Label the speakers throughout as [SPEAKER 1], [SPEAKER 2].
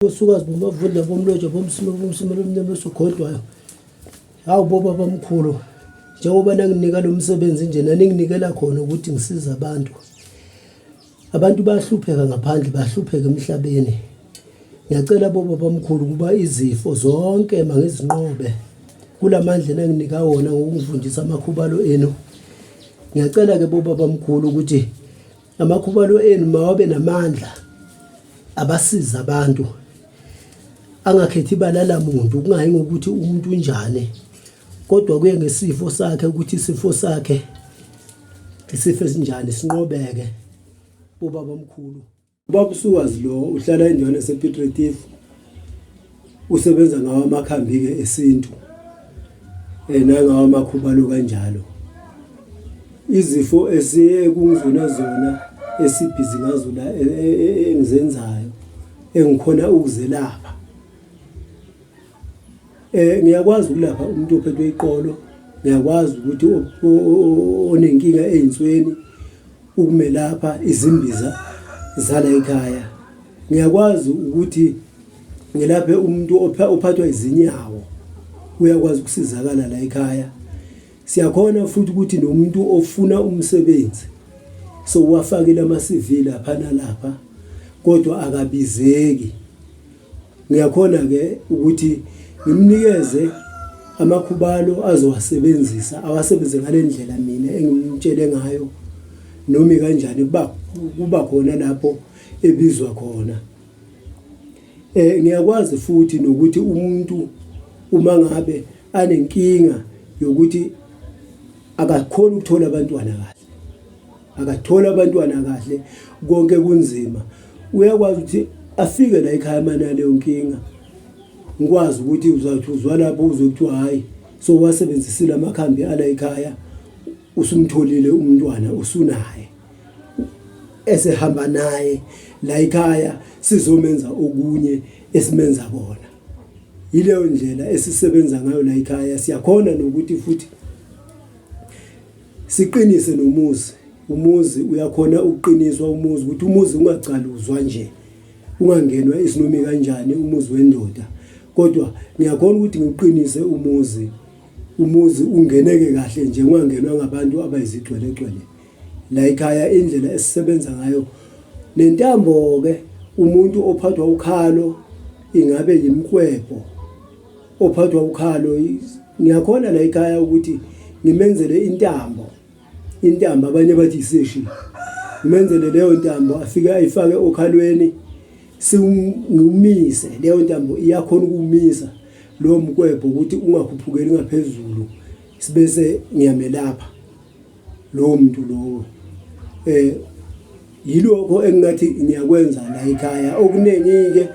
[SPEAKER 1] Usukazi bomavundla bomlotsha bomsimo bomsimo lomnyama osugodlwayo. Hawu bobaba mkhulu, njengoba nanginika lo msebenzi nje naninginikela khona ukuthi ngisize abantu. Abantu bayahlupheka ngaphandle, bayahlupheka emhlabeni. Ngiyacela bobaba mkhulu ukuba izifo zonke mangizinqobe kulamandla enanginika wona ngokungifundisa amakhubalo enu. Ngiyacela ke bobaba mkhulu ukuthi Amakhubalo enu mawabe namandla abasiza abantu angakhethi ibala lamuntu kungayi ngokuthi umuntu unjani kodwa kuye ngesifo sakhe ukuthi isifo sakhe isifo esinjani sinqobeke ubaba omkhulu. Ubaba uSukazi lo uhlala endaweni yasePiet Retief usebenza ngawo amakhambi-ke esintu um nangawo amakhubalo kanjalo. Izifo esiye kungizona zona esibhizi ngazo la e, e, e, engizenzayo engikhona ukuzelapha. Eh ngiyakwazi ukulapha umuntu ophethwe iqolo, ngiyakwazi ukuthi onenkinga ezinsweni ukumelapha izimbiza zala ekhaya. Ngiyakwazi ukuthi ngilaphe umuntu ophathwa izinyawo uyakwazi ukusizakala la ekhaya. Siyakhona futhi ukuthi nomuntu ofuna umsebenzi sowafakile ama-CV lapha nalapha kodwa akabizeki. Ngiyakhona-ke ukuthi ngimnikeze amakhubalo azowasebenzisa awasebenze ngale ndlela mina engimtshele ngayo noma kanjani kuba kuba khona lapho ebizwa khona. Eh ngiyakwazi futhi nokuthi umuntu uma ngabe anenkinga yokuthi akakhoni ukuthola abantwana kahle akathola abantwana kahle konke kunzima uyakwazi ukuthi afike la ekhaya manje leyo nkinga ngikwazi ukuthi uzathi uzwa lapho uzwe kuthiwa hhayi so wasebenzisile amakhambi ala ekhaya usumtholile umntwana usunaye esehamba naye la ekhaya sizomenza okunye esimenza kona yileyo ndlela esisebenza ngayo la ekhaya siyakhona nokuthi futhi siqinise nomuzi umuzi uyakhona ukuqiniswa umuzi ukuthi umuzi ungacaluzwa nje ungangenwa isinomi kanjani umuzi wendoda kodwa ngiyakhona ukuthi ngiqinise umuzi umuzi ungeneke kahle nje ungangenwa ngabantu abayizigcwelegcwele la ekhaya indlela esisebenza ngayo nentambo-ke umuntu ophathwa ukhalo ingabe yimkwebho ophathwa ukhalo ngiyakhona la ekhaya ukuthi ngimenzele intambo intambo abanye bathi iseshi ngimenzele leyo ntambo afike ayifake okhalweni siwumise leyo ntambo iyakhona ukuwumisa lowo mkwebho ukuthi ungakhuphukeli ngaphezulu sibese ngiyamelapha lowo muntu lowo eh yilokho engingathi ngiyakwenza la ekhaya okuningi-ke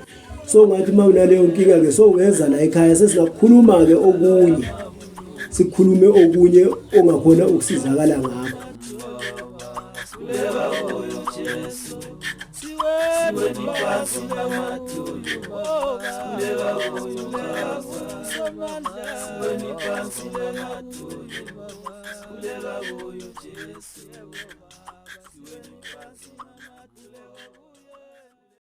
[SPEAKER 1] so ngathi uma unaleyo nkinga-ke so ungeza la ekhaya sesingakukhuluma-ke okunye sikhulume okunye ongakhona ukusizakala ngakho.
[SPEAKER 2] Siweni phansi.